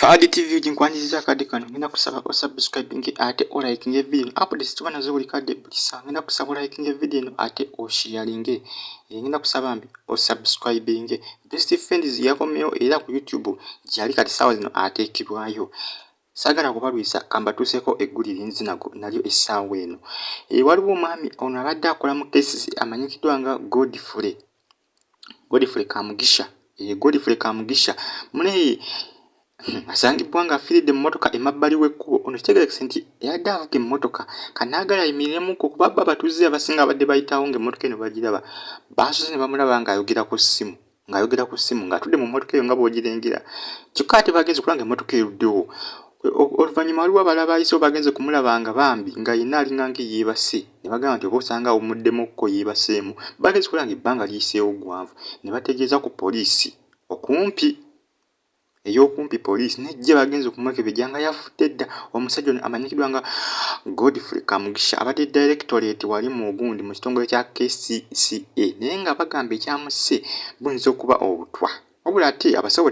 Fahad TV ginkwaniriza akadde kano, ngenda kusaba osubscribinge ate olikinge video eno. Updates tuba nazo buli kadde, buli ssaawa. Ngenda kusaba olikinge video eno ate osharinge. Ngenda kusaba mbi osubscribinge. Best Friends yakomyewo era ku YouTube gyali kati ssaawa zino ateekebwayo. Saagala kubalwisa, kambatuuseeko eggulire lyenzinago nalyo essaawa eno. Waliwo omwami ono abadde akola mu KCC amanyikiddwa nga Godfrey Kamugisha. Godfrey Kamugisha munaye asangibbwa ng'afiiridde mu mmotoka emabbali w'ekkubo. Ono kitegeerekese nti yabadde avuga emmotoka kanaagala ayimiriremukko, kuba bo abatuuze abasinga abadde bayitawo ng'emmotoka eno bagiraba, baasoose ne bamulaba ng'ayogera ku ssimu, ng'atudde mu mmotoka eyo nga bw'ogirengera, kyokka ate bagenze okulaba ng'emmotoka eruddewo. Oluvannyuma waliwo abalala baayiseewo bagenze kumulaba nga bambi nga yenna alinga ng'eyeebase, ne bagamba nti oba osanga awummuddemukko yeebaseemu. Bagenze okulaba ng'ebbanga liyiseewo ggwanvu, ne bategeeza ku poliisi okumpi ey'okumpi. Poliisi n'ejja, bagenze okumwekebejja nga yafudde dda. Omusajja ono amanyikiddwa nga Godfrey Kamugisha abadde directorate wali mu gundi mu kitongole kya KCCA, naye nga bagamba ekyamusse buyinza okuba obutwa. Wabula ate abasawo,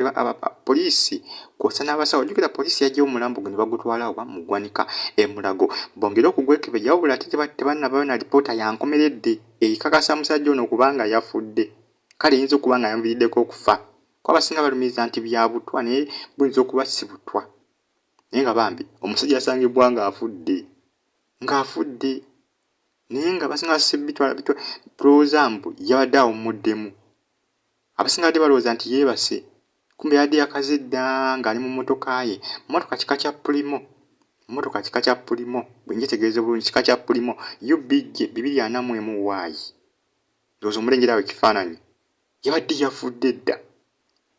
poliisi kw'ossa n'abasawo, jjukira poliisi yaggyewo omulambo gwe ne bagutwala oba mu ggwanika e Mulago bongere okugwekebejja. Wabula ate tebannavaayo na lipoota ya nkomeredde ekakasa musajja ono kubanga yafudde. Kale eyinza okuba nga yamuviiriddeko okufa, kuba abasinga balumiriza nti bya butwa, naye buyinza okuba si butwa. Naye nga bambi omusajja yasangibwa ng'afudde, naye nga abasinga bitwala tulowooza mbu yabadde awummuddemu. Abasinga badde balowooza nti yeebase, kumbe yabadde yakaze dda ng'ali mu mmotoka ye. Mmotoka kika kya Premio, mmotoka kika kya Premio, bwe ngyetegereza obulungi kika kya Premio UBJ 241 Y. Ndowooza omulengera awo ekifaananyi. Yabadde yafudde dda.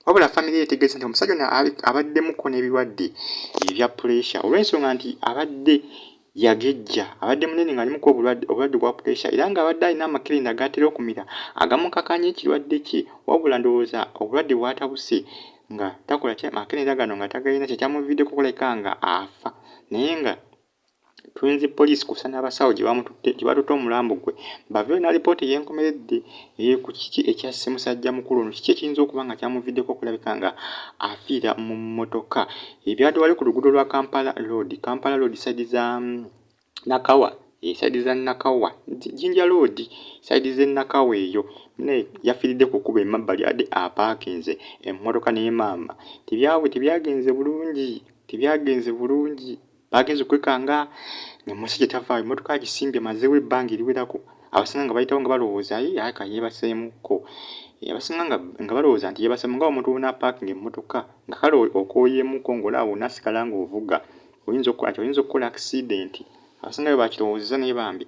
Wabula famire ye etegeeza nti omusajja ono abaddemukko n'ebirwadde ebya puleesa, olw'ensonga nti abadde yagejja, abadde munene ng'alimuko obulwadde bwa puleesa, era ng'abadde alina amakerenda g'atera okumira agamukakanya ekirwadde kye. Wabula ndowooza obulwadde bwatabuse nga takola ki, amakerenda gano nga tagalina, kye kyamuviiriddeko okulabika nga afa. Naye nga tulinze poliisi kw'ossa n'abasawo gye bamututte, gye batutte omulambo gwe, baveeyo n'alipoota ey'enkomeredde ku kiki ekyasse musajja mukulu ono, kiki ekiyinza okuba nga kyamuviiriddeko okulabika nga afiira mu mmotoka. Ebyadde wali ku luguudo lwa Kampala Road, Kampala Road side za Nakawa, side za Nakawa, Jinja Road, side z'e Nakawa eyo. Naye yafiiridde ku kkubo emabbali, abadde apaakinze emmotoka, naye maama tebyabwe tebyagenze bulungi, tebyagenze bulungi. Baagenze okwekanga ng'omusajja tavaayo, emmotoka agisimbye amazeewo ebbanga eriwerako. Abasinga nga bayitawo nga balowooza ye alabika yeebaseemukko. Abasinga nga balowooza nti yeebaseemu, nga omuntu bw'onaapaakinga emmotoka nga kale okooyeemukko ng'olaba bw'onaasigala ng'ovuga oyinza okukola ki, oyinza okukola accident. Abasinga bwe bakirowoozezza, naye bambi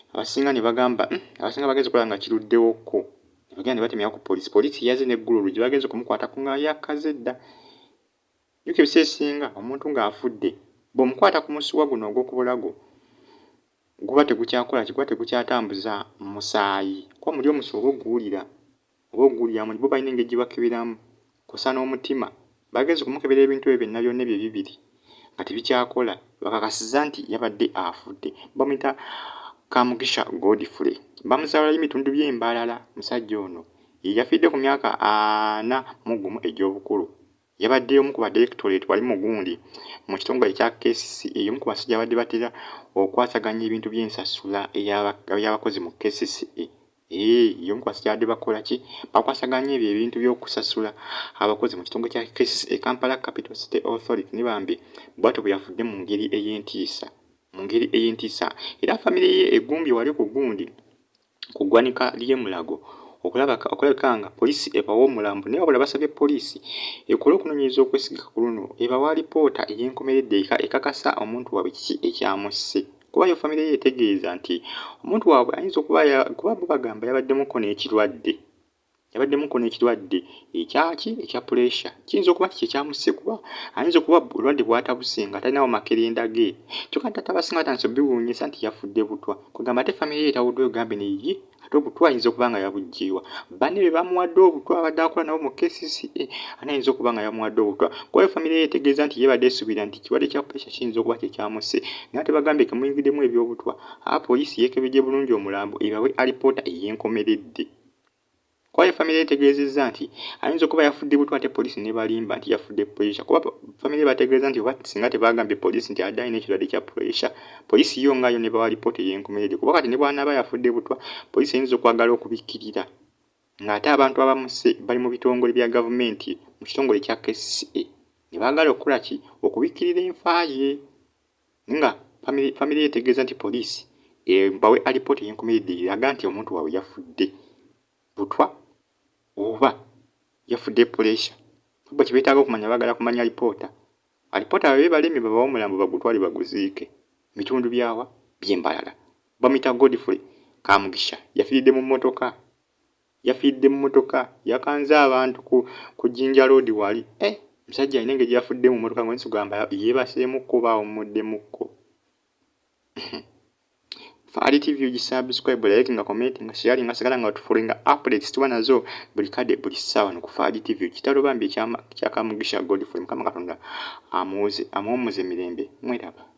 abasinga ne bagamba abasinga bagenze okulaba nga kiruddewokko, ne bagenda ne batemya ku poliisi. Poliisi yazze n'eggula oluggi, bagenze okumukwatako nga yakaze dda. Jjukira ebiseera ebisinga omuntu ng'afudde bw'omukwata ku musuwa guno ogw'oku bulago guba tegukyakola ki, guba tegukyatambuza musaayi, kuba muli omusuwa oba oguwulira muli. Bo balina engeri gye bakeberamu kw'ossa n'omutima. Bagenze okumukebera ebintu ebyo byonna byonna ebyo ebibiri nga tebikyakola, bakakasizza nti yabadde afudde. Bamuyita Kamugisha Godfrey, bamuzaala bitundu by'e Mbarara. Musajja ono ye yafiiridde ku myaka 41 egy'obukulu. Yabadde omu ku ba directorate wali mu gundi mu kitongole ekya KCCA, omu ku basajja abadde batera okwasaganya ebintu by'ensasula ey'abakozi mu KCCA. Y'omu ku basajja abadde bakola ki, bakwasaganya ebyo ebintu by'okusasula abakozi mu kitongole kya KCCA, Kampala Capital City Authority. Ne bambi bw'atyo bwe yafudde mu ngeri ey'entiisa, mu ngeri ey'entiisa. Era famire ye egumbye wali ku gundi ku ggwanika ly'e Mulago okulabika nga poliisi ebawa omulambo. Naye wabula basabye poliisi ekole okunoonyereza okwesigika ku luno, ebawe alipoota ey'enkomeredde ekakasa omuntu waabwe kiki ekyamusse, kuba yo famire ye etegeeza nti omuntu waabwe ayinza okuba, kuba bo bagamba yabaddemukko n'ekirwadde ekyaki, ekya puleesa. Kiyinza okuba nti kye kyamusse, kuba ayinza okuba obulwadde bwatabuse nga talinawo makerenda ge. Kyokka ate abasinga batandise obbiwuunyisa nti yafudde butwa. Kwegamba ate famire ye etawuddwa egambe ne ye ate obutwa ayinza okuba nga yabuggye wa? Banne be bamuwadde obutwa abadde akola nabo mu KCCA, ani ayinza okuba nga yamuwadde obutwa? Kuba yo famire ye etegeeza nti ye badde esuubira nti ekirwadde kya puleesa kiyinza okuba kye kyamusse, naye ate bagambye kemuyingiddemu eby'obutwa. Aba poliisi yeekebejje bulungi omulambo ebawe alipoota ey'enkomeredde, kuba Kuba ye famire etegeezezza nti ayinza okuba yafudde butwa ate poliisi n'ebalimba nti yafudde pressure. Kuba famire bategeeza nti oba singa tebaagambye poliisi nti adde alina ekirwadde kya pressure, poliisi yo nga yo n'ebawa lipoota ey'enkomeredde. Kuba kati ne bw'anaaba yafudde butwa, poliisi eyinza okwagala okubikkirira ng'ate abantu abamusse bali mu bitongole bya gavumenti mu kitongole ekya KCCA ne baagala okukola ki? Okubikkirira enfa ye. Nga famire etegeeza nti poliisi ebawe alipoota ey'enkomeredde eraga nti omuntu waabwe yafudde butwa oba yafudde puleesa. Bo kye beetaaga okumanya baagala kumanya alipoota. Alipoota bwe beebalemye babawe omulambo bagutwale baguziike mu bitundu byawa by'e Mbarara. Bamuyita Godfrey Kamugisha yafiiridde mu mmotoka. Yafiiridde mu mmotoka yakanze abantu ku ku Jinja Road wali. Eh, omusajja alina engeri gye yafudde mu mmotoka ng'oyinza okugamba yeebaseemukko oba awummuddemuko. Fahali TV ugisubscribe, like nga comment nga share nga sigala nga tufollowinga updates tuba nazo buli kadde buli ssaawa no ku Fahali TV. Kitalo bambi ekya Kamugisha Godfrey, Mukama Katonda amuwumuze mirembe. Mweraba.